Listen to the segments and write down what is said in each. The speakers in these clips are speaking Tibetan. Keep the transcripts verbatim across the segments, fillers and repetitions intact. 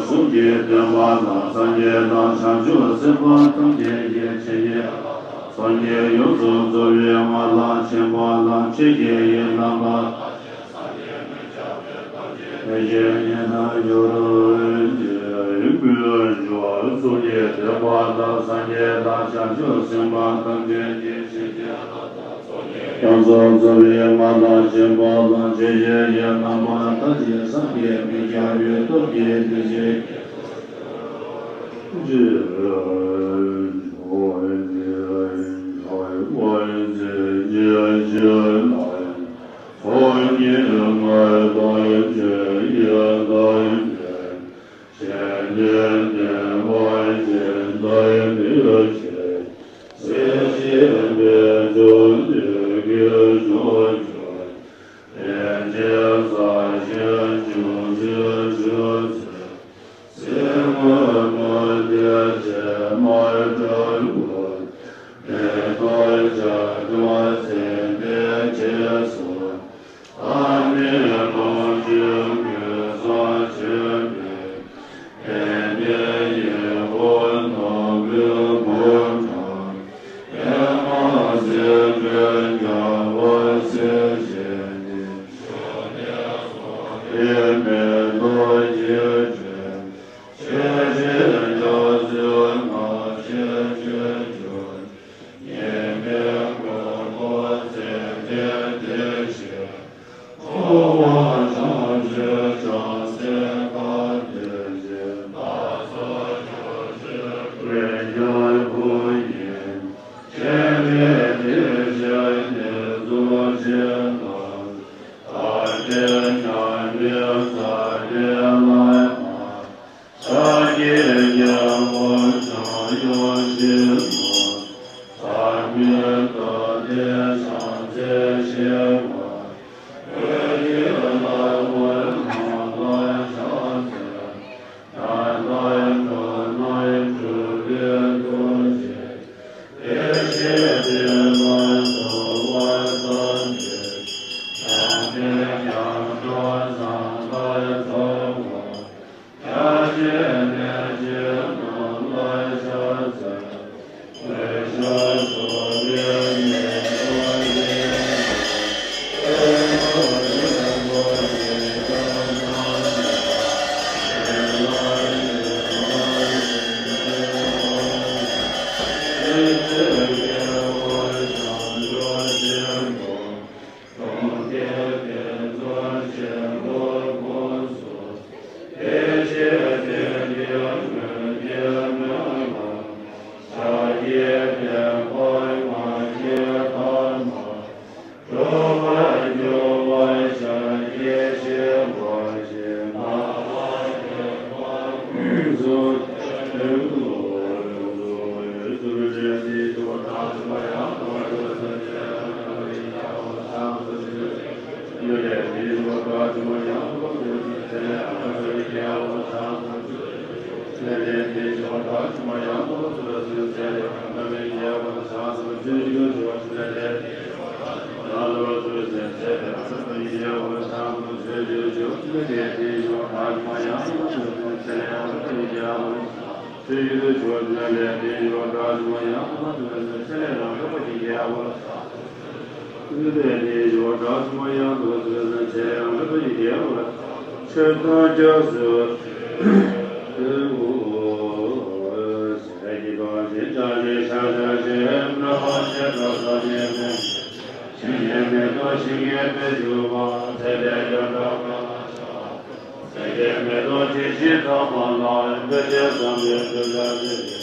སངས་རྒྱས་བསྟན་པ་དང་སངས་རྒྱས་དང་བྱང་ཆུབ་སེམས་དཔའ་ཐམས་ཅད་ཀྱི་ཆོས་ཀྱི་སངས་རྒྱས་ཡོངས་སུ་རྫོགས་པའི་མངའ་ཐང་ཆེན་པོ་ལ་ཆོས་ཀྱི་རྣམ་པ། ཡིད་ཀྱི་རྣལ་འབྱོར་གྱི་སངས་རྒྱས་བསྟན་པ་དང་སངས་རྒྱས་དང་བྱང་ཆུབ་སེམས་དཔའ་ཐམས་ཅད་ཀྱི་ཆོས་ཀྱི་ཡོངས་སུ་རྫོགས་པའི་མངའ་ཐང་ཆེན་པོ་ལ་ཆོས་ཀྱི་རྣམ་པར་ཐར་པའི་སངས་རྒྱས་མི་འཆབ་པའི་སྟོབས་ཀྱིས་བདེ་གཤེགས། ཚུལ་བཞིན་དུ་ཞུ་བ་དོན་ལས་དེ་ཡོ་བྲག་ཆུང་མ་ཡང་དུ་ཚུལ་ཚུལ་ཚེ་ལས་རང་གྲུབ་པ་ཞིག་རྒྱལ་བ། ཚུལ་དེ་དེ་ཡོ་བྲག་ཆུང་མ་ཡང་དུ་ཚུལ་ཚུལ་ཚེ་ལས་རང་གྲུབ་པ་ཞིག་རྒྱལ་བ། ཆོས་དང་སྐྱབས་སུ། ཚེ་ཀྱི་བར་ཞིག་བྱ་ཞིག་ཤ་བྱ་ཞིག་འགྲོ་བ་ཞིག་འགྲོ་ས་ཉེ་ལེན། ཞིང་གི་མེ་ཏོག་ཞིང་གི་དཔེ་བྱུང་བ་ཚེ་ལས་ཡོ་བྲག་པ། སེང་གེའི་མེ་ཏོག་ཅི་ཞིག་ཐོགས་པ་ལ། དཔེ་ཆའི་བསམ་པའི་འདུན་ལ་ཟེར་ཏེ།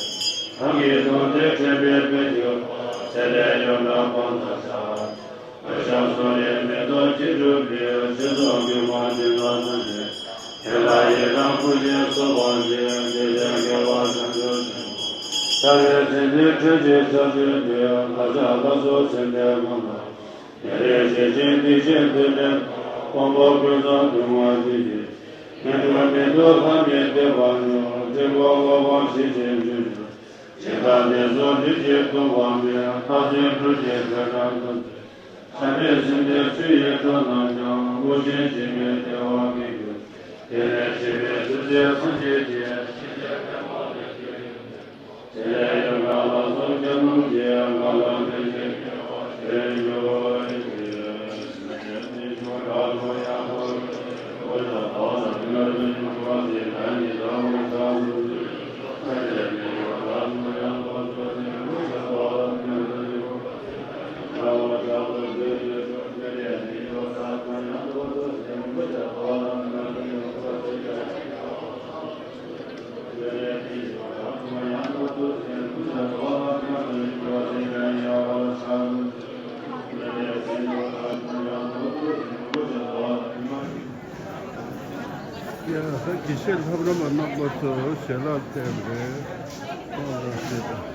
ཐང་གི་དོན་དེ་དྲན་པའི་དཔེ་བྱུང་བ། ཚེ་ལས་ཡོ་བྲག་པ་ལ་བྱ། ལ་ཤ་སོ་ཡི་མེ་ཏོག་ཅི་གྲུབ་པའི། ཚེ་སྲོག་གི་མ་ཅི་ལ་ཟེར་ཏེ། དེ་ལ་ཡི་དམ་སྐུ་ཞིང་སོགས་པ་ཞིག་དེ་ལས་དགེ་བ་བྱང་ཆུབ་ཤིང་། ཤ་བའི་ཚེ་འདིར་ཕྲིན་གྱིས་ཤ་ཚུལ་འདི། ལ་ཤ་ལ་སོགས་ཚེ་འདས་མ་ལ། ཉེ་རིང་ཞི་ཞིང་སྡིག་ཅན་དུད་འགྲོ་ཕོངས་པ་ཀུན་བཟང་སྡུག་བསྔལ་ཅི་ཡིས། ངན་འགྲོར་མི་ལྟོས་ལྷ་མིའི་བསྟོད་པ་ཉོན། སྤྲིན་ཕོག་གློག་འབར་ཞི་ཞིང་འཇུ་ཞིང་། ཇི་ལྟར་དེ་ཚོ་ལུས་ཀྱིས་བཏུམས་པ་མེད། ལྷ་སྲིན་འབྲུ་བཞིའི་ཐོད་ཁྲག་འཐུང་སྟེ། ཤ་མེད་སྲིན་པོའི་ཚུལ་གྱིས་འགྲོ་ན་ཡང་། དབུགས་ཆེན་འཇིགས་མེད་བདེ་བ་གིས་འགྱུར། དེ་ནས་ཞི་བའི་ཚུལ་དེ་སངས་རྒྱས་ཀྱིས། དེ་ལས་ཡོ་བྲག་ལ་སོགས་ཁྱབ་གནོན་གྱིས། གང་ལ་དེ་བཞིན་དགེ་བ་དེ་ཡོད་ཀྱི། ཡ་ད་དགེ་བཤེས་ལྷ་བྲལ་མ་རྣམ་པ་ཚོ་ཞལ་ལག་འཐེན་རེད། ཨོ་ལགས་སེ།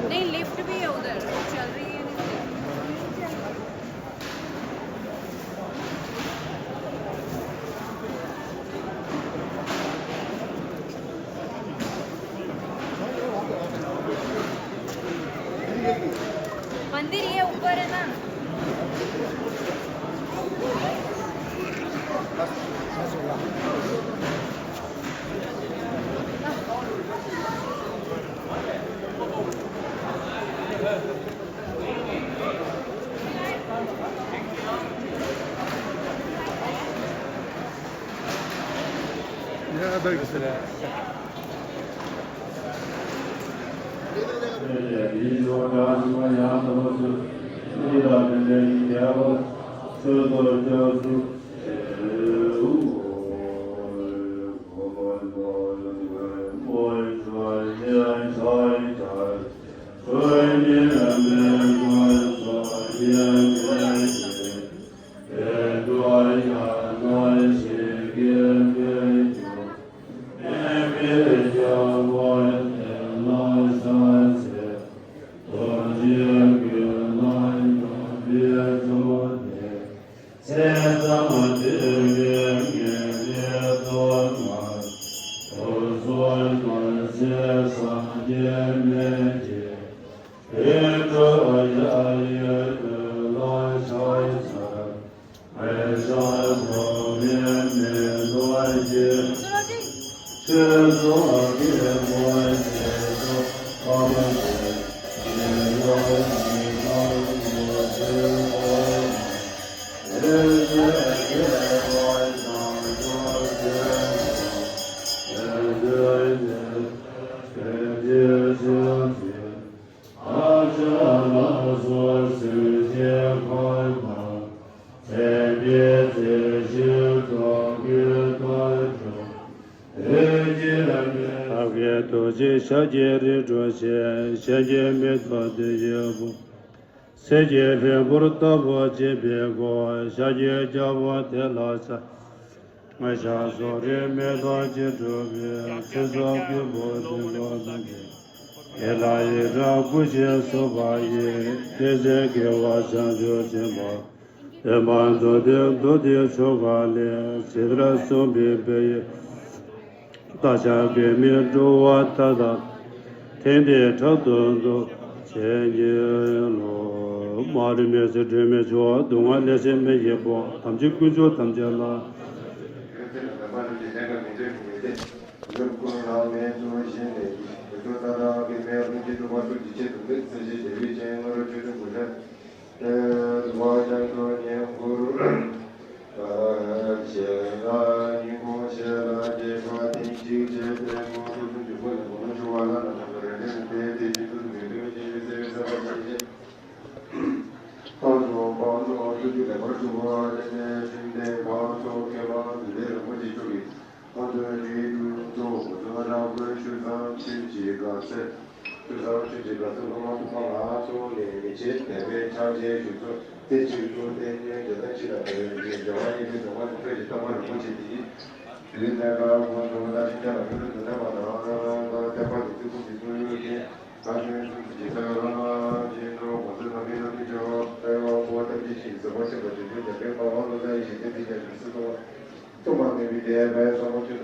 नहीं, लिफ्ट भी है उधर, चल रही है लिफ्ट। मंदिर ये ऊपर है ना। ཐབས་མཁས་ཐུགས་རྗེ་ཤཱཀྱའི་རིགས་སྒྲོགས་ཤིང་། གཞན་གྱིས་མི་ཐུབ་དེ་ཡི་དབང་། གསེར་གྱི་རི་བོར་ལྟ་བུ་བརྗིད་པའི་སྒོ། ཤཱཀྱའི་རྒྱལ་པོ་དེ་ལ་ཕྱག་ངེས་ཤ་ཟོ་རིས་མེ་ཏོག་ཅེས་བསྒྲུབས་པའི། ཚེ་སྲོག་ཀུན་པོ་དུད་འགྲོ་རྣམས་ཀྱི། དགེ་ལ་ཡི་རང་སྐུ་ཞེས་གསོལ་བ་ཡི། བསྟན་འཛིན་དགེ་བ་བྱང་ཆུབ་ཆེན་པོ། བསྟན་པ་མཛོད་དེ་མདོ་སྡེའི་ཆོ་ག་ལས། ཇི་ལྟར་གསུངས་པའི་དཔེ་ཡི། བདག་ཅག་དགེ་མི་འགྲོ་བ་མཐའ་དག །དེང་འདིར་དྲག་ཏུ་འདུ་བྱེད་ཉིད་ལོ། མ་རིག་མེད་ཚེ་སྒྲོན་མེ་མཆོག །སྡུག་བསྔལ་ལས་སེལ་མི་ཡི་དབང་། དམ་ཚིག་ཀུན་སྦྱོར་ཐམས་ཅད་ལ། ཐུགས་བསམ་ཆོས་ཀྱི་དགའ་སྟོན་སློབ་མ་ཐུགས་ཁང་ལ་ཚོགས་ནས་ཉེ་ཆེར་དད་པའི་ཕྱག་རྗེས་ཞུ་ཚུལ། དེ་ཕྱིར་ཐུགས་རྟེན་ཉོན་དེ་ལྟར་ཕྱི་ལ་འབད་བའི་རྗེས་འབྲེལ་བ་གཉིས་པའི་གདམས་ངག་གི་ཁྲོད་ཀྱི་ཐོག་མ་རིན་པོ་ཆེ་དེ་ཡིན། དུས་གནས་སྐབས་ཀུན་ཏུ་བདག་གཞན་ཐམས་ལ་ཕན་ཐོགས་དོན་དམ་པ་དང་། ཐེག་པ་དེ་ཚུལ་ཁུངས་ཀྱི་ཚུལ་ཡོད་ཀྱི། ཨ་ནི་ཐུགས་ཀྱི་ཐོག་མ་ཅི་འགྲོ་གོང་ས་ལྷ་མིའི་ལྷ་མིའི་ཆོས་དཔལ་བ་ཐམས་ཅད་ཞིག་གཟིགས་པ་ཆེན་པོ་དོན་ཆེན་དེ་ཕན་པ་དབང་བློ་ལྡན་ཡེ་ཤེས་ཏིང་འཛིན་ཅན་དུ་སྲིད་གསུམ་ཐོག་མ་མེད་པའི་དེ་བས་བསམ་པ་ཆེན་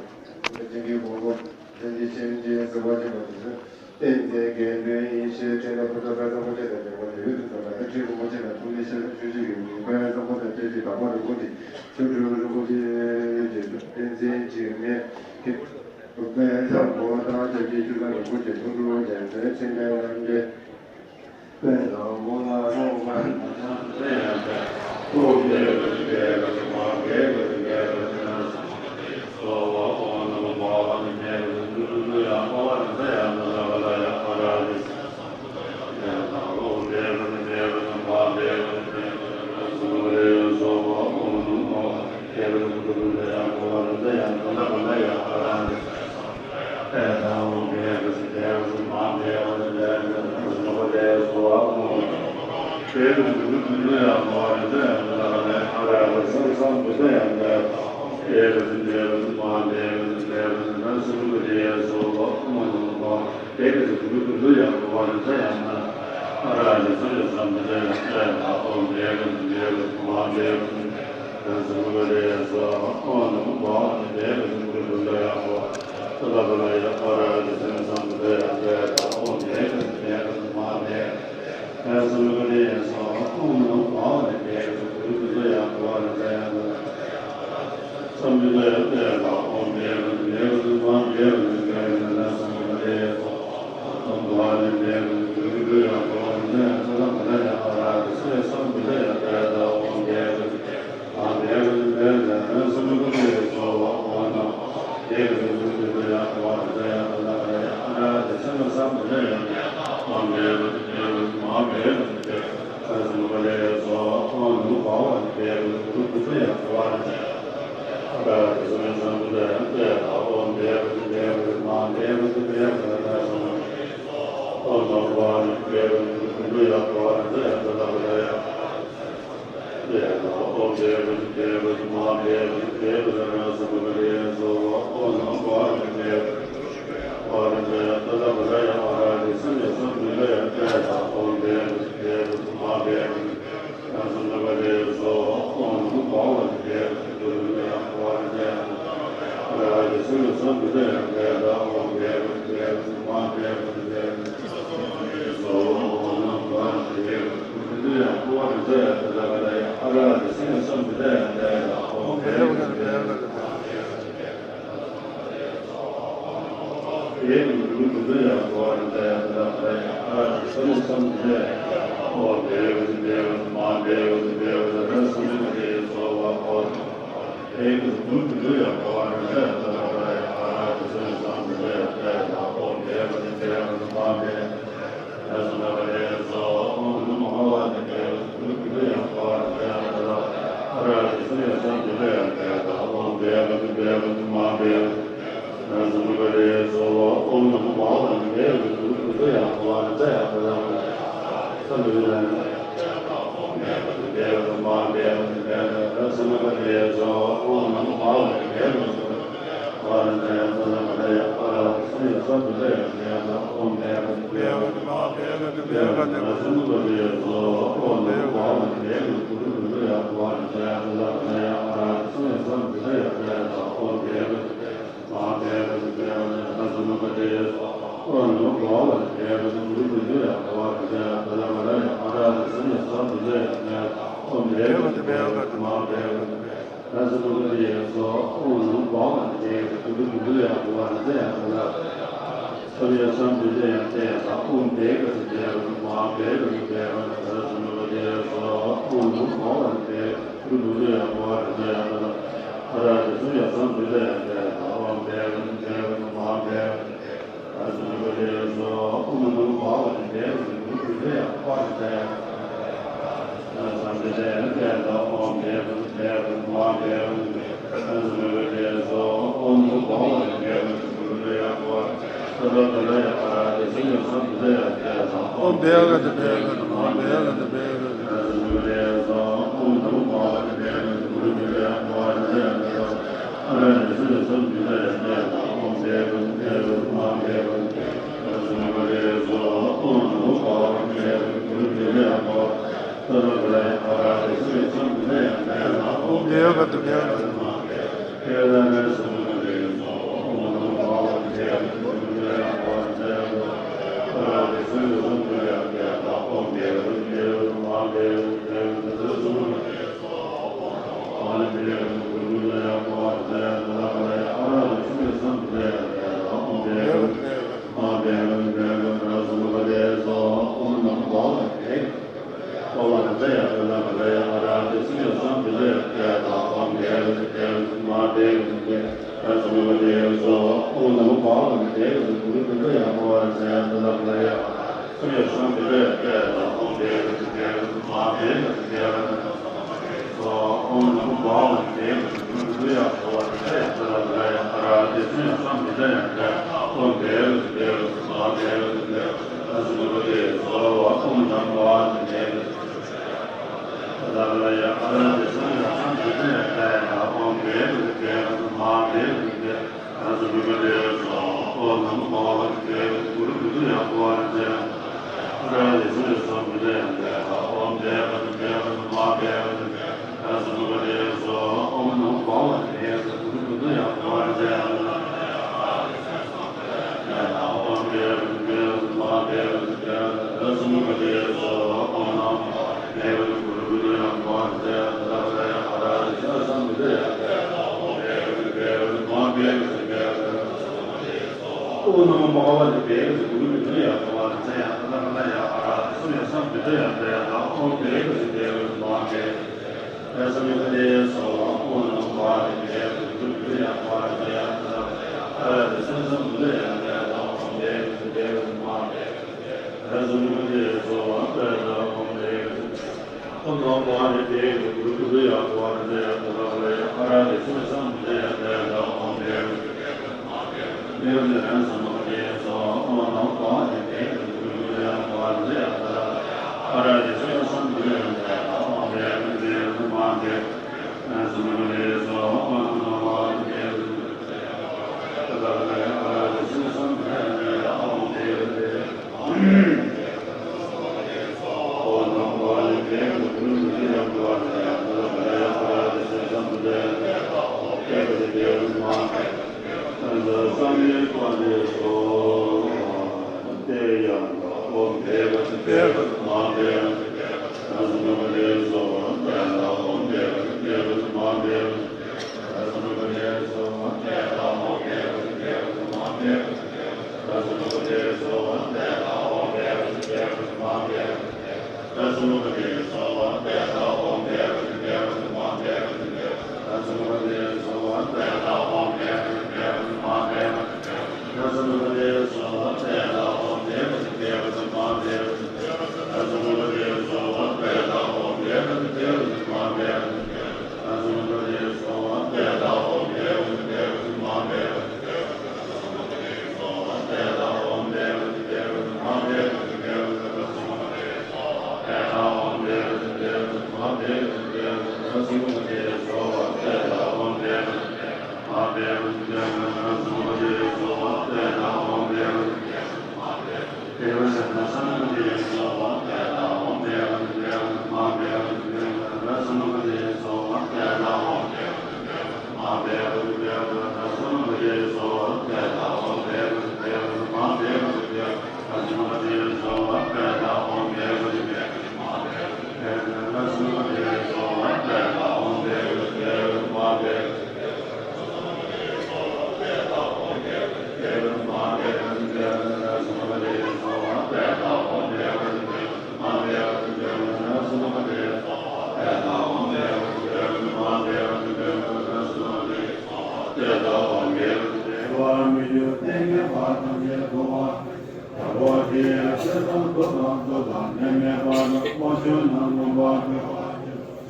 པོ་ཅན་གྱི་གོང་གོང་ལྡན་གྱི་ཆེན་གྱི་གཟིགས་པ་ཆེན་པོ་དེ་ཚོས་བསྟན་འཛིན་དགེ་འདུན་ཡེ་ཤེས་སྤྲེལ་ནག་ཕུན་ཚོགས་དཔལ་བཟང་པོ་ཆེ་དང་འབྲེལ་བ་ལས་འོད་དུ་འཛོམས་པ་ནི་ཁྲི་རིན་པོ་ཆེ་ལ་ཐུགས་ནི་ཤེས་ཆོས་ཀྱི་ཡུལ་དཔལ་བཟང་པོ་དང་བཅས་ཀྱི་དང་པོ་རིན་པོ་ཆེ་ཆོ་འཕྲུལ་རིན་པོ་ཆེ་རྗེ་བཙུན་བསྟན་འཛིན་འཇིགས་མེད་ཀྱི་དཔལ་བཟང་པོ་དང་ཆབས་ཅིག་ཆོས་བཟང་རིན་པོ་ཆེ་ཐུགས་སྒྲུབ་རྒྱལ་མཚན་མཚན་ལྡན་རྣམ་འདྲེན།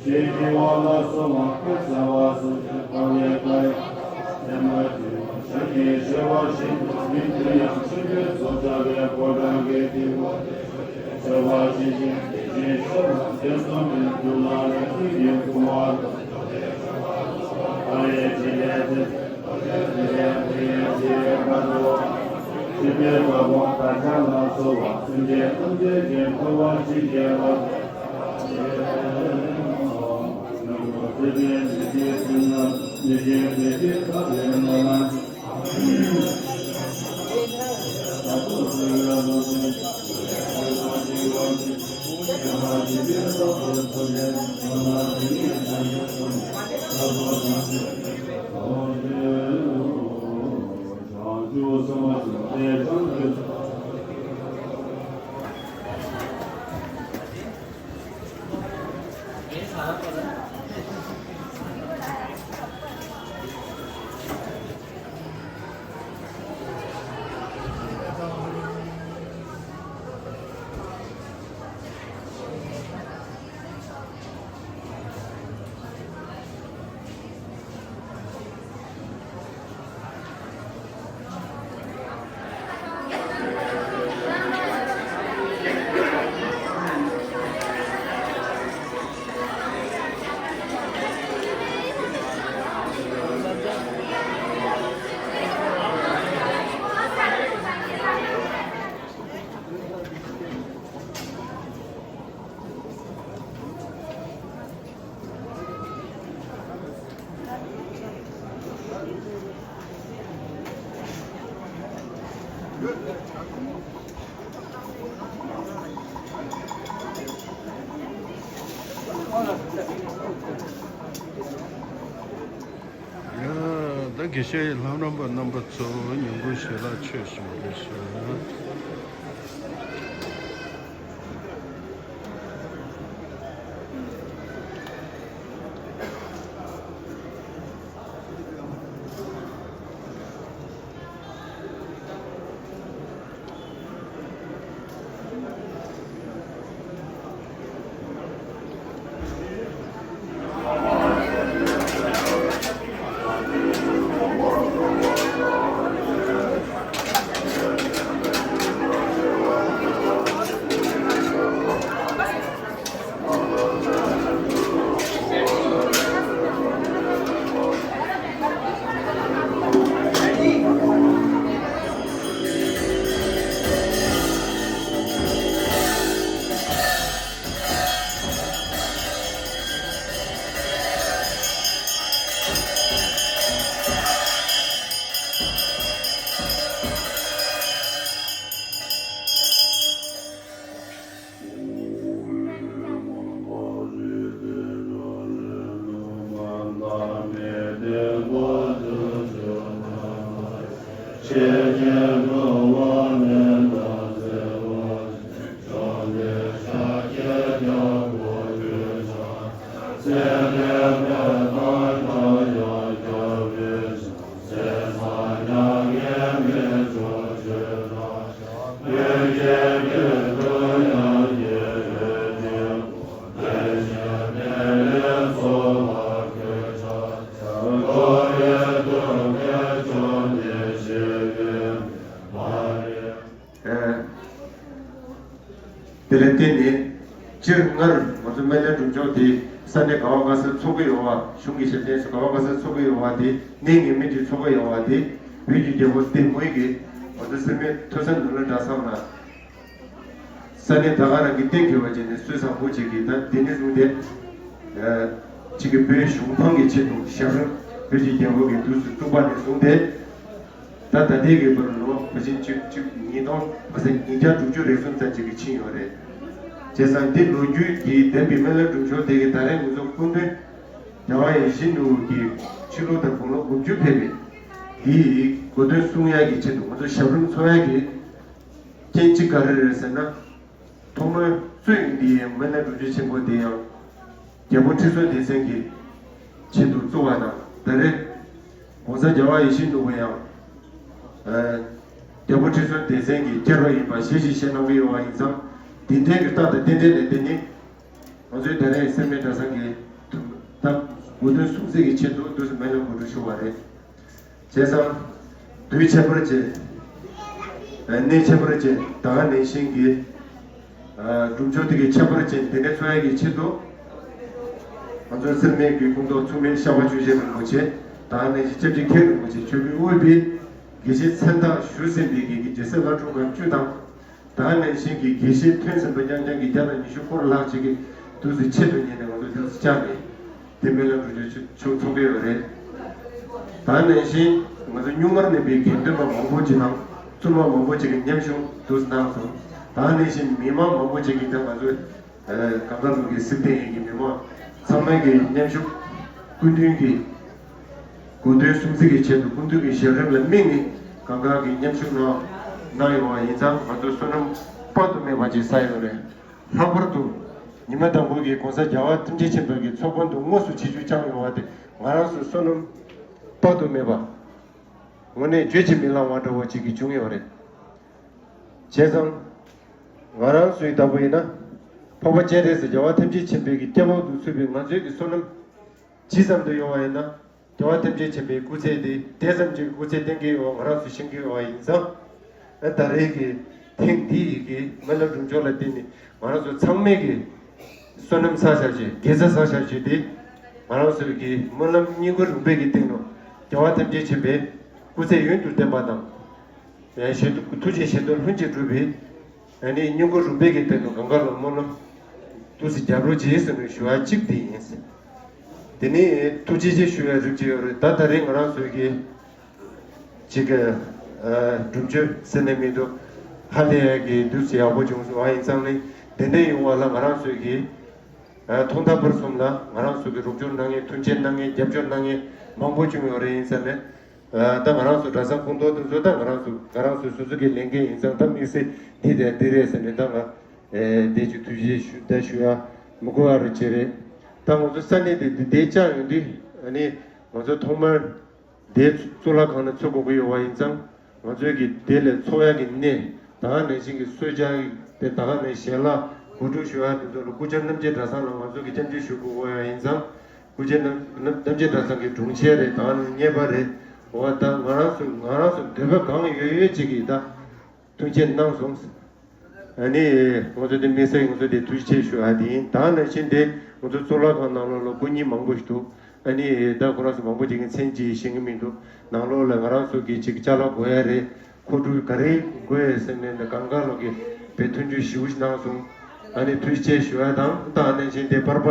ཞེས་བགྱི་བ་ལ་སོགས་པ་སྐད་གསལ་བ་སོགས་ཀྱི་དགོངས་པའི་བཀའ་ཡང་ལན་མ་བྱས་པར་ཕྱག་གཉིས་བཞེས་པ་བཞིན་དུ་ཉིན་དེ་ཡང་ཆོས་ཀྱི་ཚོགས་བཅར་བའི་ཕོ་བྲང་གི་སྟེང་དུ་བྱ་བ་ཞིག་ཀྱང་དེ་བཞིན་གཤེགས་པ་དགེ་འདུན་པའི་རྒྱུད་ལ་ནི་ཐུགས་ཀྱི་བསྐུལ་བ་དང་། ཨ་ཡེ་ཅི་ཡེ་ཏེ། ཤེས་པའི་ས་བོན་དང་ཆ་ལ་སོགས་པ་སེམས་ཅན་ཐམས་ཅད་ཀྱི་འཁོར་བ་ཞིག་བསྐྱེད་པ། ཡ། ད་དགེ་བཤེས་ལྷ་རམས་པ་རྣམ་པ་ཚོ་ཉིན་གུང་ཞལ་ལག་མཆོད་བཞིན་པ་རེད་ཤག་སྤྱིར་སྔར་ང་ཚོ་སྨན་བླའི་སྒྲུབ་ཕྱོགས་དེ་ས་གནས་ག་བ་ག་སར་འཚོགས་ཀྱི་ཡོད་པ། གཞུང་གི་ཞབས་བརྟན་སོགས་ག་བ་ག་སར་འཚོགས་ཀྱི་ཡོད་པ་དེ། གནས་ངེས་མེད་ཀྱི་འཚོགས་ཀྱི་ཡོད་པ་དེ། བོད་ཀྱི་རྒྱལ་པོ་འདི་མོས་ཀྱི་ང་ཚོ་སེར་སྨད་ཐོས་བསམ་ནོར་ལུག་གྲྭ་ཚང་ལ། ས་གནས་ད་ག་རང་གི་གཏན་འཁེལ་བ་བྱས་ནས་སྲོལ་བཟང་པོ་ཅིག་གིས། ད་འདི་ནས་བཟུང་སྟེ་ཅིག་གི་བོད་གཞུང་དཔང་གི་ཆེད་དུ་ཞབས་རིམ་བོད་ཀྱི་རྒྱལ་པོ་གིས་དུས་སུ་བཙུགས་པ་ནས་བཟུང་སྟེ། ད་ད་ལྟའི་གི་བར་ལོ་ཕལ་ཆེར་གཅིག་གཅིག་ཉིས་སྟོང་ཕལ་ཆེར་ཉིས་བརྒྱ་དྲུག་ཅུ་རེ་གསུམ་ཙམ་ཅིག་གི་ཕྱིན་ཡོད་རེད། བྱས་ཙང་འདི་ལོ་རྒྱུས་ཀྱི་ལྡན་པའི་སྨན་བླའི་སྒྲུབ་ཕྱོགས་དེ་གི་ད་རེས་ང་ཚོ་སྐུ་མདུན་རྒྱལ་བ་ཡིད་བཞིན་ནོར་བུ་གི་ཕྱི་ལོ་དང་དགུང་ལོ་དགུ་བཅུ་ཕེབས་པའི་འདིའི་གོ་སྟོན་སྲུང་ཡག་གི་ཆེད་དུ། ང་ཚོ་ཞབས་རིམ་འཚོགས་ཡག་གི་རྐྱེན་གཅིག་ག་རེ་རེད་ཟེར་ན། ཐོག་མར་གཙོས་ཡོད་འདི་ཡང་སྨན་བླའི་སྒྲུབ་ཕྱོགས་ཆེན་པོ་དེ་ཡང་རྒྱལ་པོ་ཁྲི་སྲོང་ལྡེ་བཙན་གྱི་ཆེད་དུ་བཙུགས་པ་དང་། ད་རེས་༸གོང་ས་རྒྱལ་བ་ཡིད་བཞིན་ནོར་བུ་ཡང་ཨ་རྒྱལ་པོ་ཁྲི་སྲོང་ལྡེ་བཙན་གྱི་སྐྱེ་བ་ཡིན་པ་ཞལ་བཞེས་གནང་གི་ཡོད་པ་ཡིན་ཙང་། དེ་འདྲའི་གི་རྟགས་དང་རྟེན་འབྲེལ་ལས་དེ་ནི། ང་ཚོའི་ད་རེས་སེར་སྨད་གྲྭ་ཚང་གི་ཐུགས་ད་གོ་སྟོན་སྲུང་བརྩི་གི་ཆེད་དུ་དུས་སུ་སྨན་བླའི་གོ་སྒྲིག་ཞུ་བ་རེད། བྱས་ཙང་དུས་ཁྱད་པར་ཅན། གནས་ཁྱད་པར་ཅན། ད་ག་ནང་བཞིན་གྱི་སྒྲུབ་ཕྱོགས་དེ་གི་ཁྱད་པར་ཅན་དེ་འདྲ་འཚོགས་ཡག་གི་ཆེད་དུ། ང་ཚོའི་སེར་སྨད་ཀྱི་སྐུ་མདོག་མཚུངས་མེད་ཤར་པ་ཆོས་རྒྱལ་རིན་པོ་ཆེ། ད་ག་ནང་བཞིན་སྐྱབས་རྗེ་མཁན་རིན་པོ་ཆེ་མཆོག་གིས་དབུས་པའི་དགེ་བཤེས་མཚན་རྟགས་ཞུ་ཟིན་པའི་གི་རྒྱལ་སྲས་བླ་སྤྲུལ་སྒར་བཅུ་དང་། ད་ག་ནང་བཞིན་གྱི་དགེ་བཤེས་ཐོན་ཟིན་པ་རྐྱང་རྐྱང་གི་བརྒྱ་དང་ཉི་ཤུ་སྐོར་ལྷག་ཅིག་གིས་དུས་སུ་ཆེད་དུ་གཉེར་ནས་ང་ཚོ་དུས་སུ་བཅར་ནས་དེ་སྨོན་ལམ་སྒྲུབ་ཕྱོགས་ཚོགས་ཀྱི་ཡོད་རེད། ད་ག་ནང་བཞིན་ང་ཚོ་གཉུག་མར་གནས་པའི་དགེ་འདུན་པ་མང་པོ་ཅིག་དང་བཙུན་མ་མང་པོ་ཅིག་གིས་མཉམ་ཞུགས་དུས་སུ་གནང་སོང་། ད་ག་ནང་བཞིན་མི་མང་མང་པོ་ཅིག་གིས་ད་ང་ཚོ་གངས་དཀར་ལུང་གི་གཟིགས་སྟེང་ཡིན་གྱི་མི་མང་ཚང་མ་གིས་མཉམ་ཞུགས་སྐུ་མདུན་གྱི་གོ་སྟོན་སྲུང་བརྩི་གི་ཆེད་དུ་སྐུ་མདུན་གྱི་ཞལ་རིམ་ལ་དམིགས་ནས་གང་ག་གིས་མཉམ་ཞུགས་གནང་གནང་ཡོང་བ་ཡིན་ཙང་། ང་ཚོའི་བསོད་ནམས་དཔག་ཏུ་མེད་པ་ཅིག་བསགས་ཡོད་རེད། ལྷག་པར་དུ་ཉི་མ་དང་པོ་གི་༸གོང་ས་རྒྱལ་བ་ཐམས་ཅད་མཁྱེན་པ་གི་ཚོགས་དཔོན་དུ་དངོས་སུ་ཆིབས་བསྒྱུར་བསྐྱངས་ཡོང་བ་དེ་ང་རང་ཚོའི་བསོད་ནམས་དཔག་ཏུ་མེད་པ། དངོས་གནས་བརྗོད་ཀྱིས་མི་ལང་བ་འདྲ་བོ་ཅིག་གི་བྱུང་ཡོད་རེད། བྱས་ཙང་། ང་རང་ཚོའི་ལྟ་བུ་ཡིན་ན། འཕགས་པ་སྤྱན་རས་གཟིགས་རྒྱལ་བ་ཐམས་ཅད་མཁྱེན་པའི་གི་སྐྱེ་བོ་དུ་ཚུད་པའི་ང་ཚོའི་གི་བསོད་ནམས་ཇི་ཙམ་དུ་ཡོང་བ་ཡིན་ན། རྒྱལ་བ་ཐམས་ཅད་མཁྱེན་པའི་སྐུ་ཚེ་དེ་དེ་ཙམ་གྱི་སྐུ་ཚེ་བརྟན་གྱི་ཡོད་པ་ང་རང་ཚོས་ཤེས་ཀྱི་ཡོད་པ་ཡིན་ཙང་། ཨ་ད་རེས་ཀྱི་ཐེངས་འདི་ཡི་གི་སྨོན་ལམ་སྒྲུབ་ཕྱོགས་ལ་བརྟེན་ནས་ང་རང་ཚོ་ཚང་མས་ཀྱི་བསོད་ནམས་བསགས་བཞག་ཅིག་དགེ་རྩ་བསགས་བཞག་ཅིག་དེ་ང་རང་ཚོའི་གི་སྨོན་ལམ་སྙིང་ཁུང་རུས་པའི་གི་སྟེང་དུ་རྒྱལ་བ་ཐམས་ཅད་མཁྱེན་པའི་སྐུ་ཚེ་ཡུན་དུ་བརྟན་པ་དང་། ཨེ་ཞལ་ཐུགས་ཐུགས་རྗེ་ཞལ་དོན་ལྷུན་གྱིས་གྲུབ་པའི་ཨ་ནི་སྙིང་ཁུང་རུས་པའི་གི་སྟེང་དུ་གངས་དཀར་ལ་སྨོན་ལམ་དུས་སུ་རྒྱབ་རོགས་བྱེད་ཟེར་ནས་ཞུ་བ་གཅིག་དེ་ཡིན། དེ་ནས་ཐུགས་རྗེ་ཆེ་ཞུ་བའི་རིགས་ཅིག་ཡོད་རེད། ད་ད་རེས་ང་རང་ཚོའི་གི་ཅིག་གི་ཨ་སྒྲུབ་མཆོད་ཟེར་ནས་མི་འདུག་ཧ་ལས་ཡག་གི་དུས་སུ་ཡག་པོ་བྱུང་སོང་བ་ཡིན་ཙང་ནི། དེ་འདྲ་ཡོང་བ་ལ་ང་རང་ཚོའི་གི་ཨ་ཐོག་མཐའ་བར་གསུམ་ལ་ང་རང་ཚོ་གི་རོགས་སྐྱོར་གནང་མཁན། མཐུན་རྐྱེན་གནང་མཁན། རྒྱབ་སྐྱོར་གནང་མཁན་མང་པོ་བྱུང་ཡོད་རེད། ཡིན་ཙང་ནི། ཨ་ད་ང་རང་ཚོ་གྲྭ་ཚང་ཁོངས་གཏོགས་དེ་ཚོ་ད་ང་རང་ཚོ་ང་རང་ཚོའི་སོ་སོ་གི་ལས་འགན་ཡིན་ཙང་། ད་དམིགས་བསལ་འདི་དང་འདི་རེད་ཟེར་ནས་ད་ང་ཨེ་འདི་ཅིག་ཐུགས་རྗེ་ཞུ་ད་ཞུ་ཡ་མི་དགོས་པ་རེད་ཅེས་རེད། ད་ང་ཚོ་ས་གནས་འདི་འདི་འདིར་བཅར་ཡོང་དུས་ཨ་ནི་ང་ཚོ་ཐོག་མར་འདིའི་གཙུག་ལག་ཁང་ནས་འཚོགས་དགོས་ཀྱི་ཡོད་པ་ཡིན་ཙང་། ང་ཚོའི་གི་དེ་ལས་འཚོགས་ཡག་གི་གནས། ད་ག་ནང་བཞིན་གྱི་གསོལ་ཇ་དེ། ད་ག་ནང་ཞལ་ལག་གོ་སྒྲིག་ཞུ་ཡག་དེ་ཚོ་ལ་སྐུ་བཅར་རྣམ་རྒྱལ་གྲྭ་ཚང་ལ་ང་ཚོ་གི་སྐྱབས་འཇུག་ཞུ་དགོས་ཀྱི་ཡོད་པ་ཡིན་ཙང་། སྐུ་བཅར་རྣམ་རྣམ་རྒྱལ་གྲྭ་ཚང་གི་དྲུང་ཆེ་རེད། ད་ག་ནང་གཉེར་པ་རེད། འོ་ད་ང་རང་ཚོ་ང་རང་ཚོ་འདོད་པ་གང་ཡོད་ཡོད་ཅིག་གིས་ད་མཐུན་རྐྱེན་གནང་སོང་། ཨ་ནི་ང་ཚོ་དེ་དམིགས་བསལ་ང་ཚོ་དེ་ཐུགས་རྗེ་ཆེ་ཞུ་ཡ་དེ་ཡིན། ད་ག་ནང་བཞིན་དེ་ང་ཚོ་གཙུག་ལག་ཁང་ནང་ལོགས་ལ་སྐུ་ཉིད་མང་པོ་ཞིག་འདུག་ཨ་ནི་ད་ཁོ་རང་ཚོ་མང་པོ་ཅིག་གི་མཚན་ཅིག་ཤེས་ཀྱི་མི་འདུག་ནང་ལོགས་ལ་ང་རང་ཚོ་གི་ཅིག་ཅ་ལག་དགོས་ཡ་རེད། མཁོ་སྒྲུབ་ག་རེ་དགོས་ཡ་ཟེར་ནས་ནི་གང་ག་ལོག་གི་བའི་མཐུན་འགྱུར་ཞེ་པོ་ཞིག་གནང་སོང་། ཨ་ནི་ཐུགས་རྗེ་ཆེ་ཞུ་ཡ་དང་། ད་ག་ནང་བཞིན་དེ་པར་པ།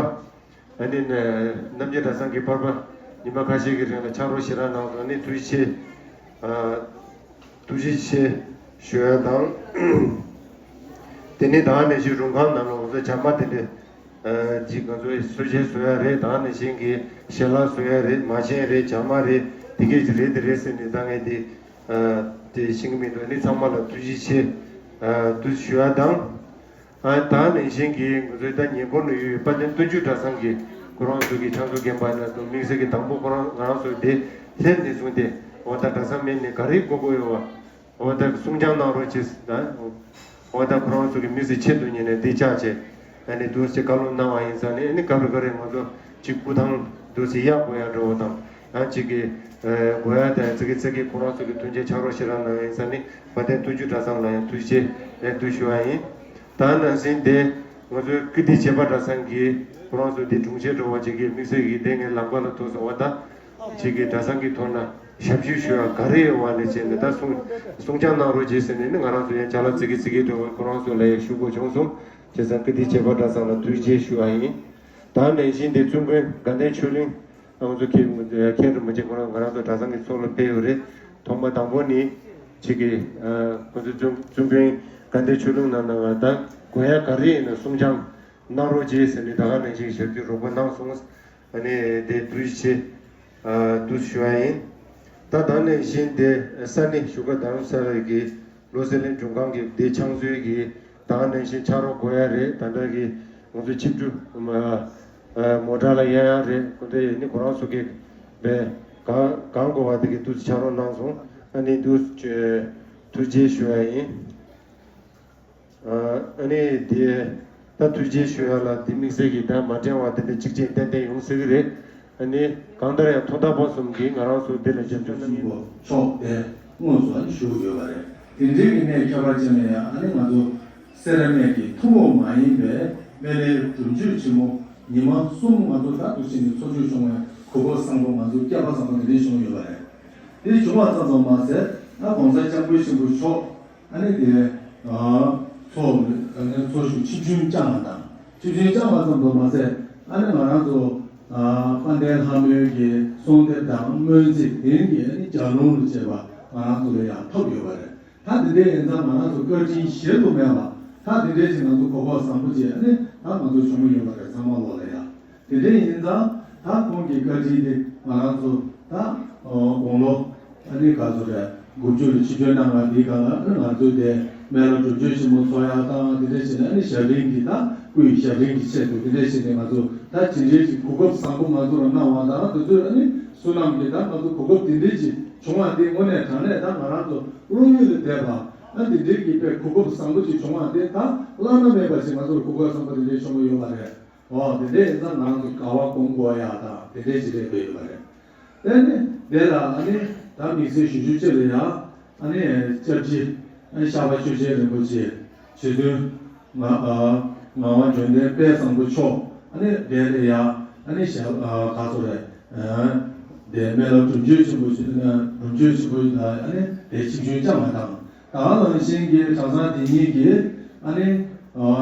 ཨ་ནི་ནི་རྣམ་རྒྱལ་གྲྭ་ཚང་གི་པར་པ་ཉི་མ་ཁ་ཤས་ཀྱི་རིང་ལ་ཕྱག་རོགས་ཞེ་དྲག་གནང་སོང་། ཨ་ནི་ཐུགས་རྗེ་ཆེ། ཨ་ཐུགས་རྗེ་ཆེ་ཞུ་ཡ་དང་། དེ་ནས་ད་ག་ནང་བཞིན་རུང་ཁང་ནང་ལ་ང་ཚོ་ཇ་མ་དེ་འདྲ་ཨ་ཅིག་ང་ཚོས་གསོལ་ཇ་བཟོ་ཡ་རེད། ད་ག་ནང་བཞིན་གྱི་ཞལ་ལག་བཟོ་ཡ་རེད། མ་བྱན་རེད། ཇ་མ་རེད། དེ་གས་ཅིག་རེད། དེ་རེད་ཟེར་ནས་ད་ངས་དེ་ཨ་དེ་ཤེས་ཀྱི་མི་འདུག་ཨ་ནི་ཚང་མ་ལ་ཐུགས་རྗེ་ཆེ་ཨ་དུ་ཞུ་ཡ་དང་། ཨ་ད་ནང་བཞིན་གྱི་ང་ཚོའི་ད་ཉེ་འཁོར་ན་ཡོད་པའི་དཔལ་ལྡན་སྟོད་འཇུག་གྲྭ་ཚང་གི་ཁོ་རང་ཚོ་གི་ཕྱག་མཛོད་རྒན་པ་ན་དུ་དམིགས་བསལ་གྱི་དང་པོ་ཁོ་རང་ང་རང་ཚོ་དེ་སླེབས་ནས་བཟུང་སྟེ། འོ་ད་གྲྭ་ཚང་མེད་ནས་ག་རེ་དགོས་དགོས་ཡོད་པ། འོ་ད་གསུང་སྐྱོང་གནང་རོགས་བྱེད་ཟེར། འོ་ད་ཁོ་རང་ཚོ་གི་དམིགས་བསལ་ཆེད་དུ་ཉིན་ནས་འདི་བཅར་བྱས། ཨ་ནི་འདུག་སེ་བཀའ་སློབ་གནང་བ་ཡིན་ཙང་ནི། ཨ་ནི་ག་རེ་ག་རེ་ང་ཚོ་གཅིག་སྐུ་ཐང་འདུག་སེ་གཡར་དགོས་ཡ་འདྲ་བོ་དང་། ཡང་གཅིག་གི་ཨ་དགོས་ཡ་དང་ཙི་གེ་ཙི་གེ་ཁོ་རང་ཚོ་གི་མཐུན་རྐྱེན་ཕྱག་རོགས་ཞེ་དྲག་གནང་ཡིན་ཙང་ནི། དཔལ་ལྡན་སྟོད་འཇུག་གྲྭ་ཚང་ལ་ཡང་ཐུགས་རྗེ་ཆེ་ལན་དུ་ཞུ་བ་ཡིན། ད་ནང་བཞིན་དེ་ ང་ཚོའི་ཀིརྟི་བྱེས་པ་གྲྭ་ཚང་གིས་ཁོ་རང་ཚོ་འདི་དྲུང་ཆེ་འགྲོ་བ་ཅིག་གིས་དམིགས་བསལ་གྱིས་དེ་ངའི་ལམ་ཁ་ལ་ཐུག་སོང་བ་དང་། ཅིག་གིས་གྲྭ་ཚང་གི་ཐོག་ན་ཞབས་ཞུ་ཞུ་བ་ག་རེ་ཡོད་བ་ནས་བྱས་ནས་ད་གསུང་གསུང་སྐྱོང་གནང་རོགས་བྱེད་ཟེར་ནས་ནི་ང་རང་ཚོ་ཡང་ཅ་ལག་བརྩི་གི་བརྩི་གི་འགྲོ་བ་ཁོ་རང་ཚོ་ལ་ཡང་ཞུ་དགོས་བྱུང་སོང་། བྱས་ཙང་ཀིརྟི་བྱེས་པ་གྲྭ་ཚང་ལ་ཐུགས་རྗེ་ཞུ་བ་ཡིན། ད་ནང་བཞིན་དེ་བཙུན་དགོན་དགའ་ལྡན་ཆོས་གླིང་ང་ཚོ་མཁན་མཁན་རིན་པོ་ཆེ་ཁོ་རང་ང་རང་ཚོ་གྲྭ་ཚང་གི་ཚོགས་ལ་ཕེབས་ཡོད་རེད། ཐོག་མ་དང་པོ་ནི་ཅིག་གིས་ཁོ་ཚོ་བཙུན་བཙུན་དགོན་དགའ་ལྡན་ཆོས་གླིང་ནང་ནང་ད་དགོན་ཡ་ག་རེ་ཡིན་ན་གསུང་སྐྱོང་གནང་རོགས་བྱེད་ཟེར་ནས་ད་ག་ནང་བཞིན་ཞབས་ཕྱི་རོགས་པ་གནང་སོང་། ཨ་ནི་དེ་ཐུགས་རྗེ་ཆེ། ཨ་འདུག་ཞུ་བ་ཡིན། ད་ད་ནང་བཞིན་དེ་ས་གནས་བཞུགས་སྒར་རྡ་རམ་ས་ལ་གི་ལོ་གསེར་གླིང་མགྲོན་ཁང་གི་དེ་ཕྱག་མཛོད་ཀྱི་ད་ག་ནང་བཞིན་ཕྱག་རོགས་དགོས་ཡ་རེད། ད་ལྟ་གི་ང་ཚོ་ཆིབས་བསྒྱུར་མ་ཨ་མོ་ཊ་ལ་གཡར་ཡ་རེད། ཁོ་ཚོ་ཡིན་ནི་ཁོ་རང་ཚོ་གི་བས་གང་གང་དགོས་པ་དེ་གི་འདུག་ཕྱག་རོགས་གནང་སོང་། ཨ་ནི་འདུག་ཐུགས་རྗེ་ཞུ་བ་ཡིན། ཨ་ནི་དེ་ད་ཐུགས་རྗེ་ཞུ་ཡ་ལ་དེ་དམིགས་བསལ་གྱི་ད་མ་དྲན་བ་དེ་འདྲ་གཅིག་རྐྱང་ཏན་ཏན་ཡོང་སྲིད་ཀྱི་རེད། ཨ་ནི་གང་ལྟར་ཡང་ཐོག་མཐའ་བར་གསུམ་གྱིས་ང་རང་ཚོ་འདི་ལ་ཞབས་ཞུ་གསུམ་པོ་མཆོག་དེ་དངོས་སུ་ཨ་ནི་བཞུགས་ཡོད་པ་རེད། དེ་འདྲའི་གི་གནས་ཁྱད་པར་ཅན་ལ་ཡང་ཨ་ནི་ང་ཚོ་སེ་ར་སྨད་ཀྱི་ཐུན་མོང་མ་ཡིན་པའི་སྨན་བླའི་སྒྲུབ་མཆོད་ཆེན་མོ་ཉི་མ་གསུམ་ང་ཚོ་ད་དུ་ཕྱིན་ནས་འཚོགས་མཆོད་བྱུང་བའི་གོ་སྐབས་བཟང་པོ་ང་ཚོ་བསྐལ་པ་བཟང་པོ་འདི་འདྲའི་བྱུང་ཡོད་པ་རེད། དེ་བྱུང་བ་ཙམ་ཙམ་མ་ཟད་ད་༸གོང་ས་༸སྐྱབས་མགོན་ཆེན་པོ་མཆོག་ཨ་ནི་དེ་ཚོགས་ཨ་ནི་ཚོགས་ཞུགས་ཆིབས་བསྒྱུར་བསྐྱངས་པ་དང་། ཆིབས་བསྒྱུར་བསྐྱངས་པ་ཙམ་དུ་མ་ཟད་ཨ་ནི་ང་རང་ཚོ་དཔལ་ལྡན་ལྷ་མོའི་གི་གསོལ་འདེབས་དང་སྨོན་ཚིག་དེ་གི་ཨ་ནི་ལྗགས་ལུང་ལ་བཅས་པ་ང་རང་ཚོ་ལ་ཡང་ཐོབ་ཡོད་པ་རེད། ད་དེ་འདྲའི་ཡིན་ཙང་ང་རང་ཚོ་བཀའ་དྲིན་གཞལ་དུ་མེད་པ་ད་དེ་འདྲའི་ཞིག་ང་ཚོ་གོ་སྐབས་བཟང་པོ་ཅིག་ཨ་ནི་ད་ང་ཚོ་བྱུང་ཡོད་པ་རེད་ཚང་མ་ལོག་ལ་ཡང་། དེ་འདྲ་ཡིན་ཙང་ད་ཁོང་གི་བཀའ་དྲིན་དེ་ང་རང་ཚོ་ད་དགུང་ལོ་ཨ་ནི་ག་ཚོད་རེད་དགུ་བཅུ་ལ་ཆིབས་བསྒྱུར་གནང་བ་འདིའི་སྒང་ལ་ཨ་ནི་ང་ཚོས་དེ་སྨན་བླ་སྒྲུབ་མཆོད་ཆེན་མོ་ཚོགས་ཡག་དང་དེ་འདྲ་བྱས་ནས་ཨ་ནི་ཞབས་རིམ་གྱི་ད་སྐུའི་ཞབས་རིམ་གྱི་ཆེད་དུ་དེ་འདྲ་བྱས་ནས་ང་ཚོ་ད་ཇི་འདྲའི་ཞིག་གོ་སྐབས་བཟང་པོ་ང་ཚོ་ལ་གནང་བ་དང་དེ་ཚོས་ཨ་ནི་བསོད་ནམས་ཀྱི་ད་ང་ཚོ་གོ་སྐབས་དེ་འདྲའི་ཞིག་བྱུང་བ་དེ་དངོས་གནས་དྲང་གནས་ད་ང་རང་ཚོ་བློ་ཡུལ་ལ་བསྡད་པ་ཨ་དེ་འདྲའི་གི་དཔེ་གོ་སྐབས་བཟང་པོ་ཅིག་བྱུང་བ་དེ་ད་བླ་ན་མེད་པ་ཞིག་ང་ཚོར་གོ་སྐབས་བཟང་པོ་དེ་འདྲའི་བྱུང་གི་ཡོད་པ་རེད། འོ་དེ་འདྲའི་ཡིན་ཙང་ང་རང་ཚོ་དགའ་བ་སྒོམ་དགོས་ཡག་དང་དེ་འདྲའི་ཞིག་རེད་འདོད་ཡོད་པ་རེད། དེ་ནི་དེ་ལ་ཨ་ནི་ད་དམིགས་བསལ་ཞུ་རྒྱུ་ཅི་རེད་ཡ། ཨ་ནི་སྐྱབས་རྗེ་ཨ་ནི་ཤར་པ་ཆོས་རྒྱལ་རིན་པོ་ཆེ་རྗེ་བཙུན་ང་ཨ་ངག་དབང་འབྱོན་ལྡན་དཔལ་བཟང་པོ་མཆོག་ཨ་ནི་དེ་ལ་ཡ་ཨ་ནི་ཞལ་ཨ་ག་ཚོད་རེད། དེ་སྨན་བླ་སྒྲུབ་མཆོད་ཆེན་པོ་ཞིག་སྒྲུབ་མཆོད་ཆེན་པོ་ཡིན་ལ་ཨ་ནི་དེ་ཆིབས་བསྒྱུར་བསྐྱངས་པ་དང་། ད་ག་ནང་བཞིན་གྱི་གྲྭ་ཚང་དེ་ཉིད་ཀྱི་ཨ་ནི་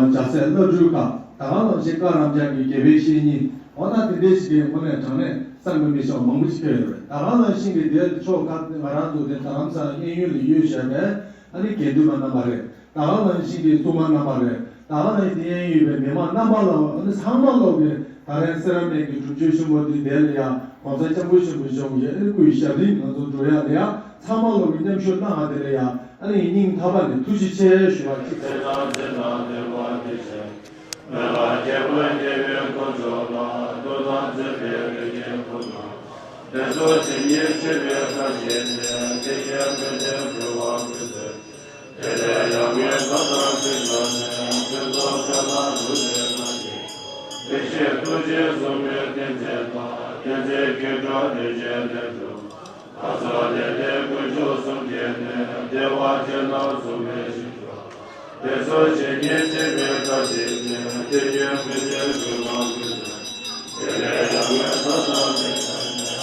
ཇ་སྲས་བླ་སྤྲུལ་ཁག་ད་ག་ནང་བཞིན་བཀའ་རབ་འབྱམས་ཀྱི་དགེ་བའི་བཤེས་གཉེན་འོ་ན་དེ་འདྲའི་ཞིག་གི་དངོས་གནས་དྲང་གནས་བསམ་གྱིས་མི་ཁྱབ་མང་པོ་ཞིག་ཕེབས་ཡོད་རེད། ད་ག་ནང་བཞིན་གྱི་དེ་ཕྱོགས་ཁག་ང་རང་ཚོ་དེ་རྡ་རམ་ས་ལ་མཉན་ཡོད་ལ་ཡོད་བཞག་པའི་ཨ་ནི་དགེ་འདུན་པ་རྣམ་པ་རེད། ད་ག་ནང་བཞིན་གྱི་བཙུན་མ་རྣམ་པ་རེད། ད་ག་ནང་བཞིན་དེ་ཡན་ཡོད་པའི་མི་མང་རྣམ་པ་ལ་ཨ་ནི་ཚང་མ་ལོག་གི་ད་རེས་སེ་ར་སྨད་ཀྱི་སྒྲུབ་མཆོད་ཆེན་པོ་འདི་དེ་ལ་ཡང་༸གོང་ས་༸སྐྱབས་མགོན་ཆེན་པོ་མཆོག་གི་ཨ་ནི་སྐུའི་ཞབས་རིམ་ང་ཚོ་འགྲོ་ཡག་ལ་ཡང་ཚང་མ་ལོག་གི་མཉམ་ཞུགས་གནང་བ་དེ་ལ་ཡང་ཨ་ནི་སྙིང་ཐག་པ་ནས་ཐུགས་རྗེ་ཆེ་ཞུ་བ་གཅིག་ཚེ་དང་བྱེད་དང་བདེ་བ་གྱིས་བྱེད། མོས་པ་སྐྱེ་བོའི་དགེ་བའི་དཀོན་མཆོག་ལ། མཐུ་དང་བརྩེ་བའི་རིགས་ཀྱི་བུ་དང་། དེ་ཚོ་ཇི་སྙེད་མཆིས་པའི་བཀྲ་ཤིས་ཏེ། དེ་སྐད་ཕན་ཆད་འགྲོ་བ་ཀུན་ཏུ། དེ་ལས་ཡར་ངོའི་ས་དང་ཐིག་ལ་ནས། ཕུན་ཚོགས་བསོད་ནམས་འབྱུང་བའི་བཀྲ་ཤིས། བདེ་གཤེགས་ཐུགས་རྗེས་བཟུང་བའི་བསྟན་འཛིན་དང་། བསྟན་འཛིན་སྐྱེ་འགྲོ་སྡེ་བརྒྱད་ལས་གྲུབ། ལྷ་ཚོགས་ལས་འདས་དཀོན་མཆོག་གསུམ་གྱི་གནས། བདེ་བ་ཅན་རྣམས་སྲུང་བའི་ཞིང་མཆོག་དེ་ཚོ་ཇི་སྙེད་མཆིས་པའི་བཀྲ་ཤིས་ཏེ། དེ་སྙེད་ཕན་ཆད་འགྲོ་བ་ཀུན་ཏུ། དེ་ལས་ཡར་ངོའི་ས་དང་ཐིག་ལ་ནས།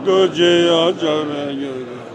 རྡོ་རྗེ་ཡང་བྱ་བའི་ཉེར།